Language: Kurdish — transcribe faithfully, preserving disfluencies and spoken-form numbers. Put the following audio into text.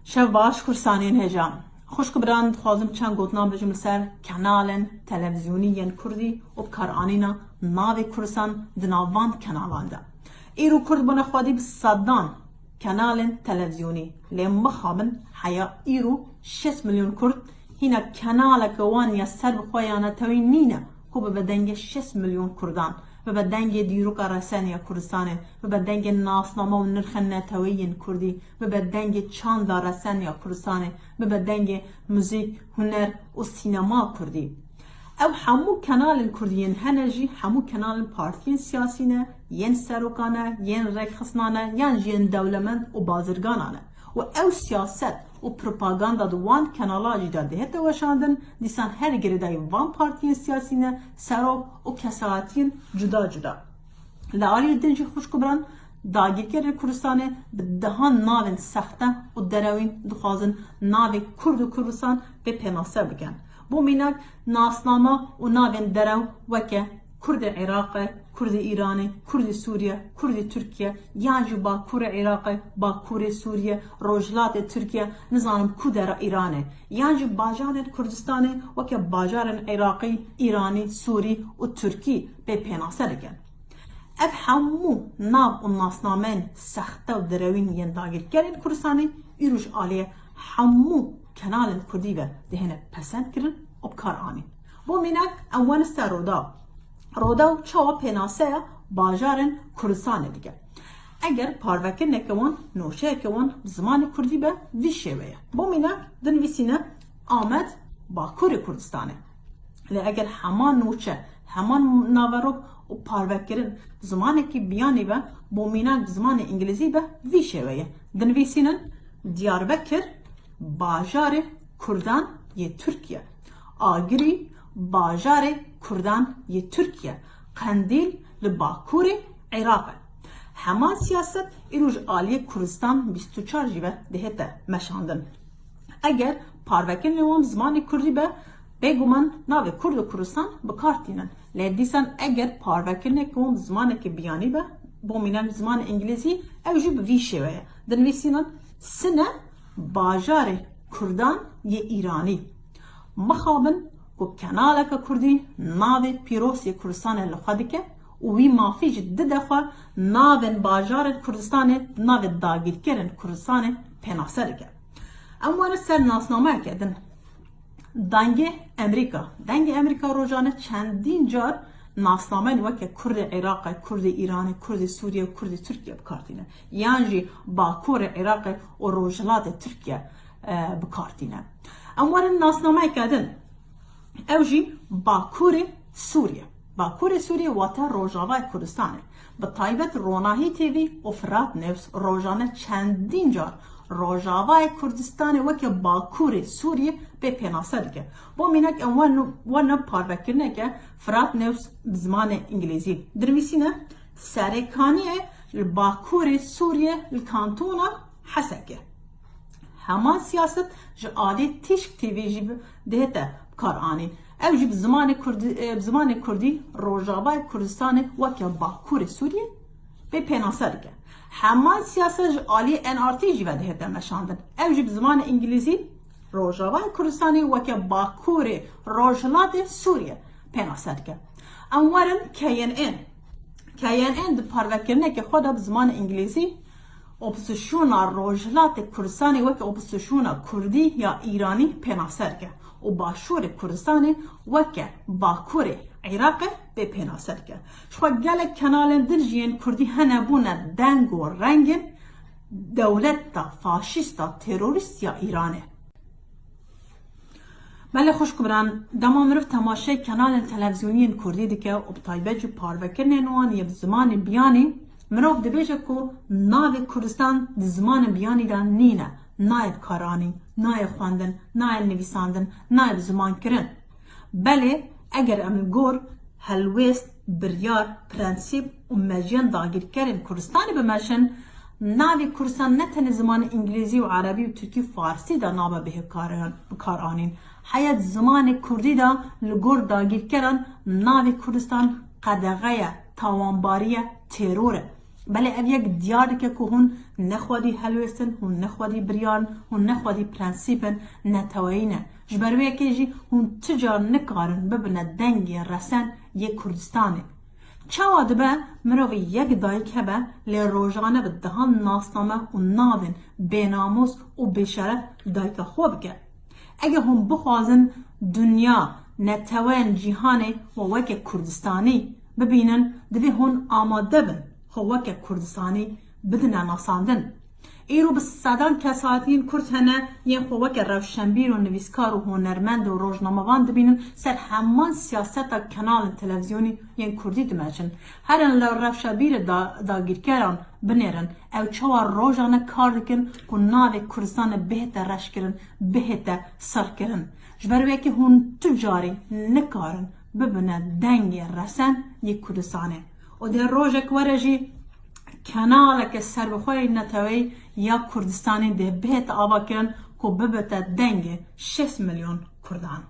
Şev baş, kursanên hêja. Xwişk û biran, dixwazim çend gotinan bijim li ser kenalên televîzyonî yên kurdî û bikaranîna navê Kurdistan di nav van kenalan de. Îro kurd bûne xwedî bi sedan kenalên televîzyonî. Lê mixabin heya îro şêst milyon kurd hîna kenaleke wan ya serbixwe ya neteweyî nîne ku bibe dengê şêst milyon kurdan, bibe dengê dîroka reseniya Kurdistanê, bibe dengê nasname û nirxên neteweyî yên kurdî, bibe dengê çanda reseniya Kurdistanê, bibe dengê muzîk, huner û sînema kurdî. Ew hemû kenalên kurdî yên hene jî hemû kenalên partiyên siyasî ne, yên serokan e, yên rêkxistina ne, yan jî yên dewlemend û bazirgana ne. Û ew siyaset û propaganda di wan kenala jî de dihête weşandin, dîsan her girêdayî van partiyên siyasî ne, serok û kesahatiyên cuda cuda. Li aliyê din jî xwişk û biran, dagirkerên Kurdistanê bi dehan navên sexte û derewîn dixwazin navê Kurd û Kurdistan pê pênase bikin. Bo mînak, nasname û navên derew weke Kurdê Iraqê, Kurdê Îranê, Kurdê Sûriye, Kurdê Tirkiye, yan jî Bakurê Iraqê, Bakurê Sûriye, Rojhilatê Tirkiye, nizanim ku dera Îranê, yan jî bajarên Kurdistanê weke bajarên Iraqî, Îranî, Sûrî û Tirkî pê pênase dikin. Ev hemû nav û nasnameyên sexte û derewîn yên dagirkerên Kurdistanê îro ji aliyê hemû kenalên kurdî ve dihêne pesend kirin û bi kar anîn. Bo mînak, em werin ser Rodaw. Rodaw çawa pênaseya bajarên Kurdistanê dike? Eger parvekirineke wan, nûçeyeke wan bi zimanê kurdî be, vî şêwe ye. Bo mînak, dinivîsîne Amed, Bakurê Kurdistanê. Lê eger heman nûçe, heman naverok û parvekirin bi zimanekî biyanî be, bo mînak bi zimanê îngilîzî be, vî şêwe ye. Dinivîsînin Diyarbekir, bajarê kurdan yê Tirkiye. Agirî, bajarê kurdan yê Tirkiye. Qendîl li bakurê Iraqê. Heman siyaset îro ji aliyê Kurdistan bîst û çar jî ve dihête meşandin. Eger parvekirinê wan bi zimanê kurdî be, bêguman navê Kurd û Kurdistan bi kar tînin. Lê dîsan eger parvekirineke wan bi zimaneke biyanî be, bo mînak bi zimanê îngilîzî, ew jî bi vî şêwe ye. Dinivîsînin Sine, bajarê kurdan yê Îranî. Mixabin ku kenaleke kurdî navê pîroz yê Kurdistanê li xwe dike û wî mafî jî dide xwe navên bajarên Kurdistanê, navê dagirkerên Kurdistanê pênase dike. Em werin ser nasnameyeke din. Dengê Emerîka. Dengê Emerîka rojane çendîn car nasnameyên weke Kurdê Iraqê, Kurdê Îranê, Kurdê Sûriye û Kurdê Tirkiye bi kar tîne. Yan jî Bakurê Iraqê û Rojhilatê Tirkiye, e, bi kar tîne. Em werin nasnameyeke din. Ew jî Bakurê Sûriye. Bakurê Sûriye wate Rojavayê Kurdistanê. Bi taybet Ronahî T V û Firat News rojane çendîn car Rojavayê Kurdistanê weke Bakurê Sûriye pê pênase dike. Bo mînak em wan, wan parvekirineke Firat News bi zimanê îngilîzî. Dinivîsîne Serêkaniyê li Bakurê Sûriye li kantona Hesekê. Heman siyaset ji alî Tîşk T V jî bi, dihête bi kar anîn. Ew jî bi zimanê kurdî, e, bi zimanê kurdî Rojavayê Kurdistanê weke Bakurê Sûriyê pê pênase dike. Heman siyaset ji alî N R T jî ve dihête meşandin. Ew jî bi zimanê îngilîzî Rojavayê Kurdistanê weke Bakurê Rojhilatê Sûriyê pênase dike. Em werin K N N. K N N di parvekirineke xwe de bi zimanê îngilîzî Opozîsyona Rojhilatê Kurdistanê weke opozîsyona kurdî ya Îranî pênase dike û Başûrê Kurdistanê weke Bakurê Iraqê pê pênase dike. Ji xwe gelek kenalên din jî yên kurdî hene bûne deng û rengên dewleta faşîsta terorîst ya Îranê. Belê xwişk û biran, dema mirov temaşeyê kenalên televîzyonî yên kurdî dike û bi taybet jî parvekirinên wan yê bi zimanê biyanî, mirov dibêje ku navê Kurdistan di zimanê biyanî de nîne, nayê bikaranîn, nayê xwendin, nayê nivîsandin, nayê bi ziman kirin. Belê, eger em li gor helwêst, biryar, prensîp û mejiyên dagirkerên Kurdistanê bimeşin, navê Kurdistan ne tenê zimanê îngilîzî û erebî û tirkî û farsî de nabe bihêvkaran bikaranîn. Heya di zimanê kurdî de li gor dagirkeran navê Kurdistan qedexe ye, tawanbarî ye, teror e. Belê ev yek diyar dike ku hûn ne xwedî helwêst in, hûn ne xwedî biryan, hûn ne xwedî prensîp in, neteweyî ne. Ji ber wê yekê jî hûn tu car nikarin bibine dengê resen yê Kurdistanê. Çawa dibe mirovî yek dayik hebe lê rojane bi dehan nasname û navên bênamûs û bêşeref dayika xwe bike? Ege hûn bixwazin dinya, neteweyên cîhanê xwe weke Kurdistanî bibînin, divê hûn amade bin xwe weke Kurdistanî bidine nasandin. Îro bi sedan kesatiyên Kurd hene yên xwe weke rewşenbîr û nivîskar û hunermend û rojnamevan dibînin ser heman siyaseta kenalên televîzyonî yên Kurdî dimeşin. Herin li rewşa bîrê da, dagîrkeran binêrin. Ew çawa rojane kar dikin ku navê Kurdistanê bihête reşkirin, bihête serkirin. Ji ber wê yekê hûn tu carî nikarin bibine dengê resen yê Kurdistanê. Û dê rojek were jî kenaleke serbixwe yê neteweyî ya Kurdistanê dê bihête avakirin ku bibite dengê şêst milyon Kurdan.